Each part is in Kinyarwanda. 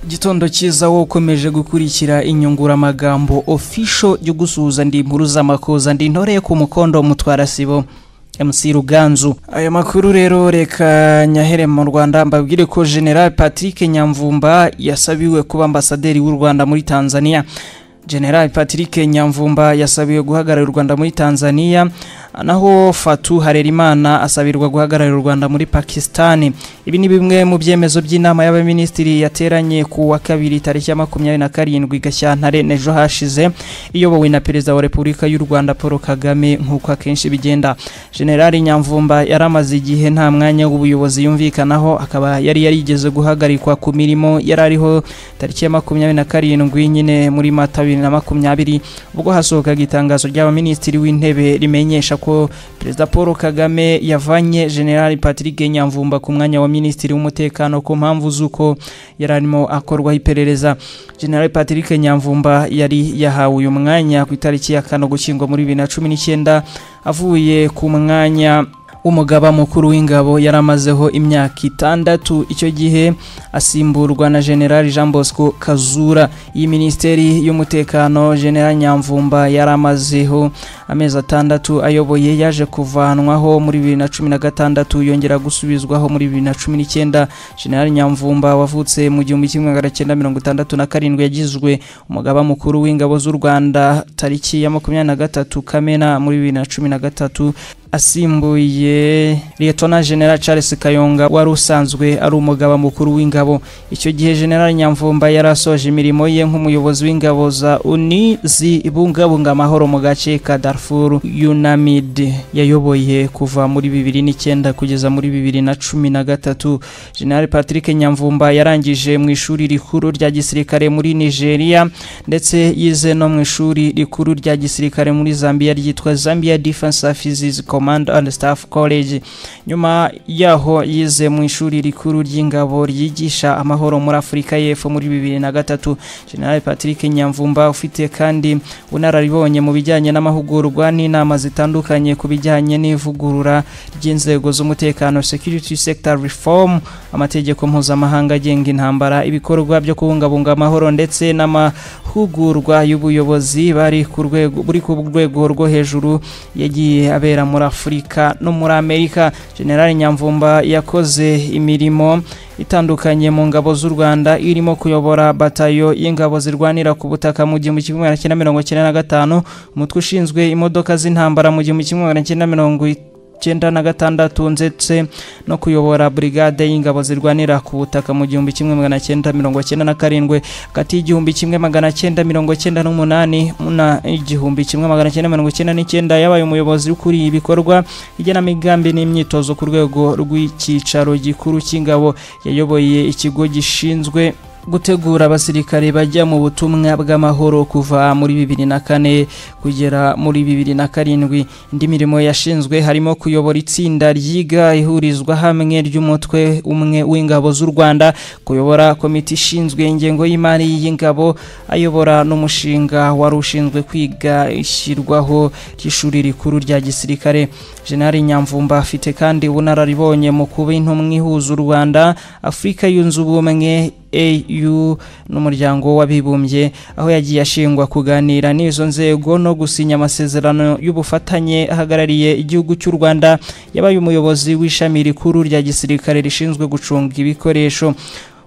Igitondo cyiza wowe ukomeje gukurikira Inyunguramagambo Official yo gusuhuza, ndi inkuru z'amakoza, ndi intore ku mukondo mutwara sibo MC Ruganzu. Aya makuru rero reka nyahere mu Rwanda, mbabwire ko General Patrick Nyamvumba yasabiwe kuba ambasaderi w'u Rwanda muri Tanzania. General Patrick Nyamvumba yasabiwe guhagararira u Rwanda muri Tanzania, naho Fatou Harerimana asabirwa guhagararira u Rwanda muri Pakistan. Ibi ni bimwe mu byemezo by'inama y'abaminisitiri yateranye ku wa kabiri tariki ya 27 Gashyantare n'ejo hashize, iyobowe na Perezida wa Repubulika y'u Rwanda Paul Kagame nk'uko akenshi bigenda. General Nyamvumba yaramaze igihe nta mwanya w'ubuyobozi yumvikanaho, akaba yari yarigeze guhagarikwa ku mirimo yari ariho tariki ya 27 nyine muri Mata 2020, ubwo hasohokaga itangazo ry'abaminisitiri w'intebe rimenyesha ko Perezida Paul Kagame yavanye General Patrick Nyamvumba ku mwanya wa Minisitiri w'Umutekano ku mpamvu z'uko yari arimo akorwaho iperereza. General Patrick Nyamvumba yari yahawe uyu mwanya ku itariki ya 5 Ugushyingo muri 2019, avuye ku mwanya umugaba mukuru w'ingabo yaramazeho imyaka 6. Icyo gihe asimburwa na General Jean Bosco Kazura. Iyi Minisiteri y'Umutekano General Nyamvumba yaramazeho amezi 6 ayoboye, yaje kuvanwaho muri 2016 yongera gusubizwaho muri 2019. General Nyamvumba wavutse mu 1967 yagizwe umugaba mukuru w'ingabo z'u Rwanda tariki ya 23 Kamena muri 2013, asimbuye Lieutenant General Charles Kayonga wari usanzwe ari umugaba mukuru w'ingabo. Icyo gihe General Nyamvumba yarasoje imirimo ye nk'umuyobozi w'ingabo za UNI zibungabunga amahoro mu gace ka Darfur UNAMID yayoboye kuva muri 2009 kugeza muri 2013. General Patrick Nyamvumba yarangije mu ishuri rikuru rya gisirikare muri Nigeria, ndetse yize no mu ishuri rikuru rya gisirikare muri Zambia ryitwa Zambia Defense Services Command and Staff College. Nyuma yaho yize mu ishuri rikuru ry'ingabo ryigisha amahoro muri Afrika y'Epfo muri 2003. General Patrick Nyamvumba ufite kandi unararibonye mu bijyanye n'amahugurwa n'inama zitandukanye ku bijyanye n'ivugurura ry'inzego z'umutekano, security sector reform, amategeko mpuzamahanga agenga intambara, ibikorwa byo kubungabunga amahoro ndetse n'amahugurwa y'ubuyobozi bari ku rwego buri ku rwego rwo hejuru yagiye abera muri Afurika no muri Amerika. General Nyamvumba yakoze imirimo itandukanye mu ngabo z'u Rwanda, irimo kuyobora batayo y'ingabo zirwanira ku butaka mu 1995, umutwe ushinzwe imodoka z'intambara mu 1996, ndetse no kuyobora brigade y'ingabo zirwanira ku butaka mu 1997. Hagati y'1998 na 1999 yabaye umuyobozi ukuriye ibikorwa igenamigambi n'imyitozo ku rwego rw'icyicaro gikuru cy'ingabo. Yayoboye ikigo gishinzwe gutegura abasirikare bajya mu butumwa bw'amahoro kuva muri 2004 kugera muri 2007. Indi mirimo yashinzwe harimo kuyobora itsinda ryiga ihurizwa hamwe ry'umutwe umwe w'ingabo z'u Rwanda, kuyobora komite ishinzwe ingengo y'imari y'ingabo, ayobora n'umushinga wari ushinzwe kwiga ishyirwaho ry'ishuri rikuru rya gisirikare. General Nyamvumba afite kandi ubunararibonye mu kuba intumwa ihuza u Rwanda, Afurika yunze ubumwe AU n'umuryango w'abibumbye, aho yagiye ashingwa kuganira n'izo nzego no gusinya amasezerano y'ubufatanye ahagarariye igihugu cy'u Rwanda. Yabaye umuyobozi w'ishami rikuru rya gisirikare rishinzwe gucunga ibikoresho.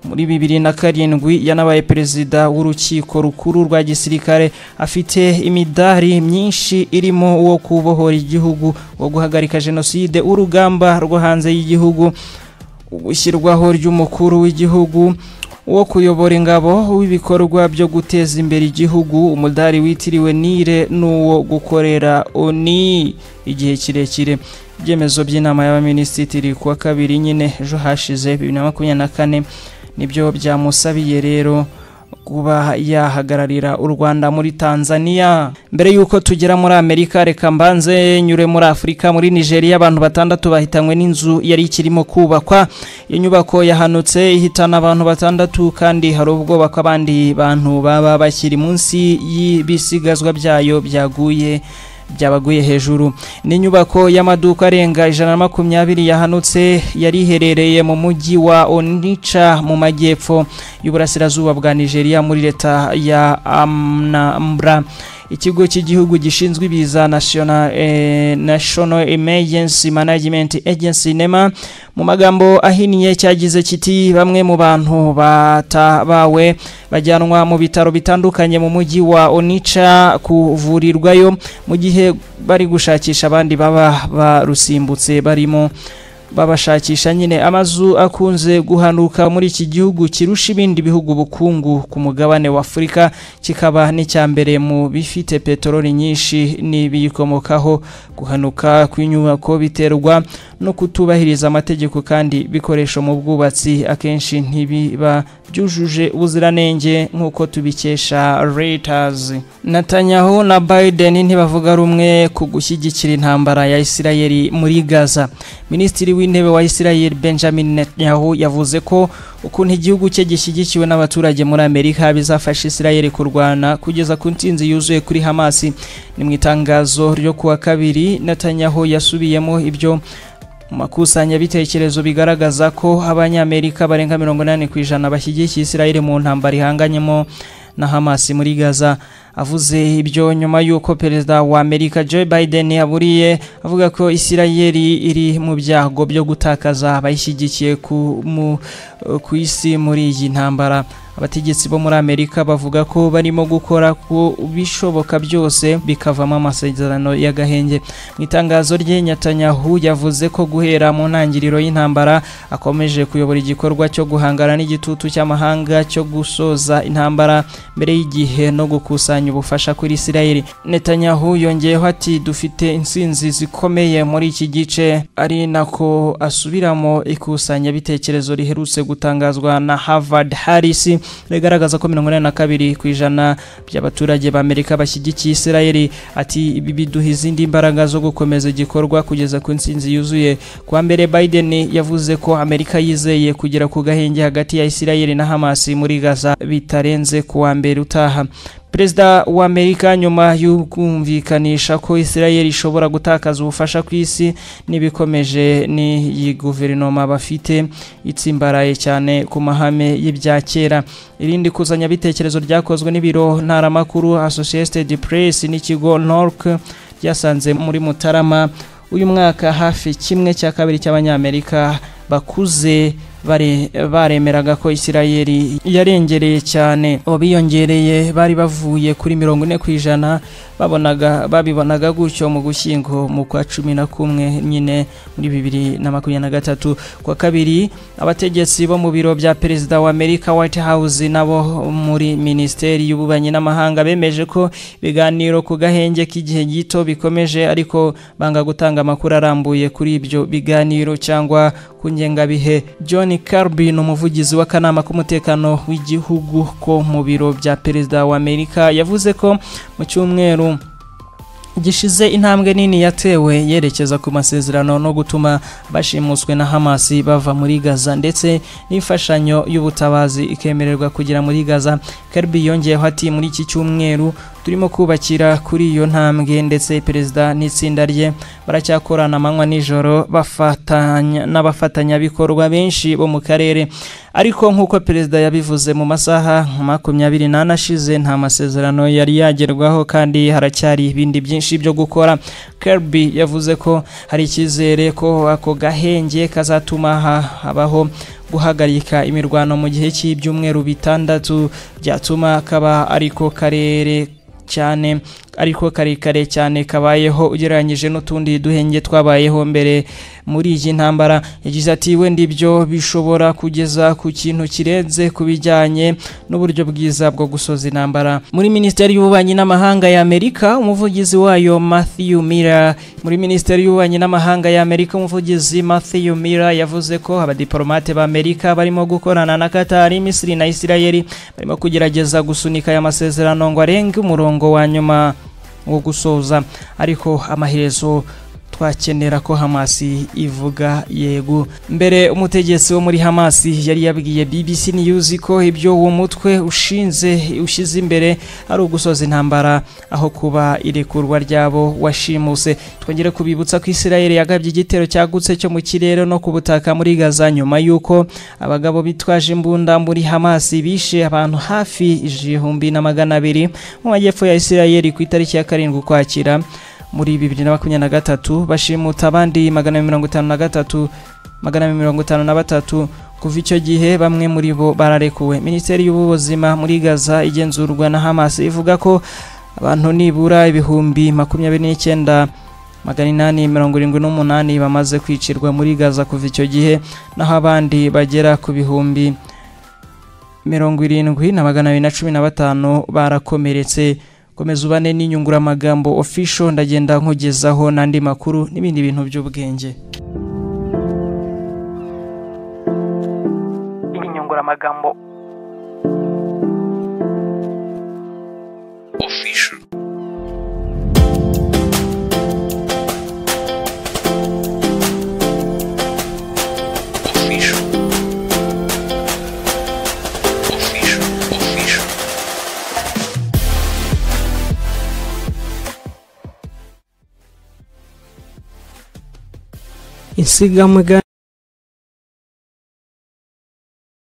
Muri 2007 yanabaye perezida w'urukiko rukuru rwa gisirikare. Afite imidari myinshi irimo uwo kubohora igihugu, wo guhagarika jenoside, urugamba rwo hanze y'igihugu, ugushyirwaho ry'umukuru w'igihugu, uwo kuyobora ingabo, w'ibikorwa byo guteza imbere igihugu, umudari witiriwe Nile n'uwo gukorera ONU igihe kirekire. Ibyemezo by'inama y'abaminisitiri kuwa kabiri nyine ejo hashize 2024 nibyo byamusabiye rero kuba yahagararira u Rwanda muri Tanzania. Mbere yuko tugera muri Amerika, reka mbanze nyure muri Afrika. Muri Nigeria abantu 6 bahitanywe n'inzu yari ikirimo kubakwa. Iyo nyubako yahanutse ihitana abantu 6, kandi hari ubwoba ko abandi bantu baba bakiri munsi y'ibisigazwa byayo byaguye byabaguye hejuru. Ni inyubako y'amaduka arenga 120 yahanutse, yari iherereye mu mujyi wa Onitsha mu majyepfo y'uburasirazuba bwa Nigeria muri leta ya Anambra. Ikigo cy'igihugu gishinzwe ibiza National Emergency Management Agency, NEMA mu magambo ahinnye, cyagize kiti: "Bamwe mu bantu batabawe bajyanwa mu bitaro bitandukanye mu mujyi wa Onitsha kuvurirwayo, mu gihe bari gushakisha abandi baba barusimbutse, barimo babashakisha nyine." Amazu akunze guhanuka muri iki gihugu kirusha ibindi bihugu ubukungu ku mugabane wa Afurika, kikaba n'icya mbere mu bifite peteroli nyinshi n'ibiyikomokaho. Guhanuka kw'inyubako biterwa no kutubahiriza amategeko, kandi ibikoresho mu bwubatsi akenshi ntibiba byujuje ubuziranenge, nk'uko tubikesha Reuters. Netanyahu na Biden ntibavuga rumwe ku gushyigikira intambara ya Isirayeli muri Gaza. Minisitiri w'Intebe wa Israel Benjamin Netanyahu yavuze ko ukuntu igihugu cye gishyigikiwe n'abaturage muri Amerika bizafasha Israel kurwana kugeza ku ntsinzi yuzuye kuri Hamas. Ni mu itangazo ryo kuwa kabiri, Netanyahu yasubiyemo ibyo mu makusanyabitekerezo bigaragaza ko Abanyamerika barenga 80% bashyigikiye Israel mu ntambara ihanganyemo na Hamas muri Gaza. Avuze ibyo nyuma y'uko Perezida wa Amerika Joe Biden yaburiye avuga ko Israel iri mu byago byo gutakaza abayishyigikiye ku isi muri iyi ntambara. Abategetsi bo muri Amerika bavuga ko barimo gukora ku bishoboka byose bikavamo amasezerano y'agahenge. Mu itangazo rye, Netanyahu yavuze ko guhera mu ntangiriro y'intambara akomeje kuyobora igikorwa cyo guhangana n'igitutu cy'amahanga cyo gusoza intambara mbere y'igihe no gukusanya ubufasha kuri Israel. Netanyahu yongeyeho ati: "Dufite intsinzi zikomeye muri iki gice," ari nako asubiramo ikusanyabitekerezo riherutse gutangazwa na Harvard Harris rigaragaza ko 82% by'abaturage b'Amerika bashyigikiye Israel. Ati: "Ibi biduha izindi mbaraga zo gukomeza igikorwa kugeza ku ntsinzi yuzuye." Kuwa mbere, Biden yavuze ko Amerika yizeye kugera ku gahenge hagati ya Israel na Hamas muri Gaza bitarenze kuwa mbere utaha. Perezida wa Amerika, nyuma y'ukumvikanisha ko Israel ishobora gutakaza ubufasha ku isi n'ibikomeje n'iyi guverinoma bafite itsimbaraye cyane ku mahame y'ibya kera. Irindi kusanyabitekerezo ryakozwe n'ibiro ntaramakuru Associated Press n'ikigo NORC ryasanze muri Mutarama uyu mwaka hafi 1/2 cy'Abanyamerika bakuze baremeraga ko Isirayeli yarengereye cyane. Abo biyongereye bari bavuye kuri 40% babonaga babibonaga gutyo mu Gushyingo, mu kwa 11 nyine muri 2023. Kwa kabiri, abategetsi bo mu biro bya Perezida wa Amerika, White House, nabo muri Minisiteri y'Ububanyi n'Amahanga bemeje ko ibiganiro ku gahenge k'igihe gito bikomeje, ariko banga gutanga amakuru arambuye kuri ibyo biganiro cyangwa ku ngengabihe. John Kirby ni umuvugizi w'akanama k'umutekano w'igihugu ko mu biro bya Perezida wa Amerika, yavuze ko mu cyumweru gishize intambwe nini yatewe yerekeza ku masezerano no gutuma bashimuswe na Hamas bava muri Gaza, ndetse n'imfashanyo y'ubutabazi ikemererwa kugera muri Gaza. Kirby yongeyeho ati: "Muri iki cyumweru turimo kubakira kuri iyo ntambwe, ndetse perezida n'itsinda rye baracyakorana amanywa nijoro bafatanya n'abafatanyabikorwa benshi bo mu karere. Ariko nk'uko perezida yabivuze mu masaha 24 ashize, nta masezerano yari yagerwaho kandi haracyari ibindi byinshi byo gukora." Kirby yavuze ko hari icyizere ko ako gahenge kazatuma habaho guhagarika imirwano mu gihe cy'ibyumweru 6, byatuma kaba ariko karere cyane, ariko karekare cyane kabayeho ugereranyije n'utundi duhenge twabayeho mbere muri iyi ntambara. Yagize ati: "Wenda ibyo bishobora kugeza ku kintu kirenze ku bijyanye n'uburyo bwiza bwo gusoza intambara." Muri Minisiteri y'Ububanyi n'Amahanga ya Amerika, umuvugizi wayo Matthew Miller, muri Minisiteri y'Ububanyi n'Amahanga ya Amerika, umuvugizi Matthew Miller yavuze ko abadiplomate ba Amerika barimo gukorana na Qatar, Misiri na Israel, barimo kugerageza gusunika aya masezerano ngo arenge umurongo wa nyuma wo gusoza, ariko amaherezo Twakenera ko Hamas ivuga yego. Mbere umutegetsi wo muri Hamas yari yabwiye BBC News ko ibyo uwo mutwe ushinze ushize imbere ari ugusoza intambara aho kuba irekurwa ryabo washimuse. Twongere kubibutsa ko Israel yagabye igitero cyagutse cyo mu kirere no ku butaka muri Gaza nyuma yuko abagabo bitwaje imbunda muri Hamas bishe abantu hafi 1200 mu majyepfo ya Israel ku itariki ya 7 Ukwakira muri 2023, bashimuta abandi 253 253. Kuva icyo gihe bamwe muri bo bararekuwe. Minisiteri y'ubuzima muri Gaza igenzurwa na Hamas ivuga ko abantu nibura 29,878 bamaze kwicirwa muri Gaza kuva icyo gihe, naho abandi bagera ku 70,215 barakomeretse. Komeza ubane n'inyunguramagambo official, ndagenda nkugezaho n'andi makuru n'ibindi bintu by'ubwenge. Inyunguramagambo official. Insigamugani.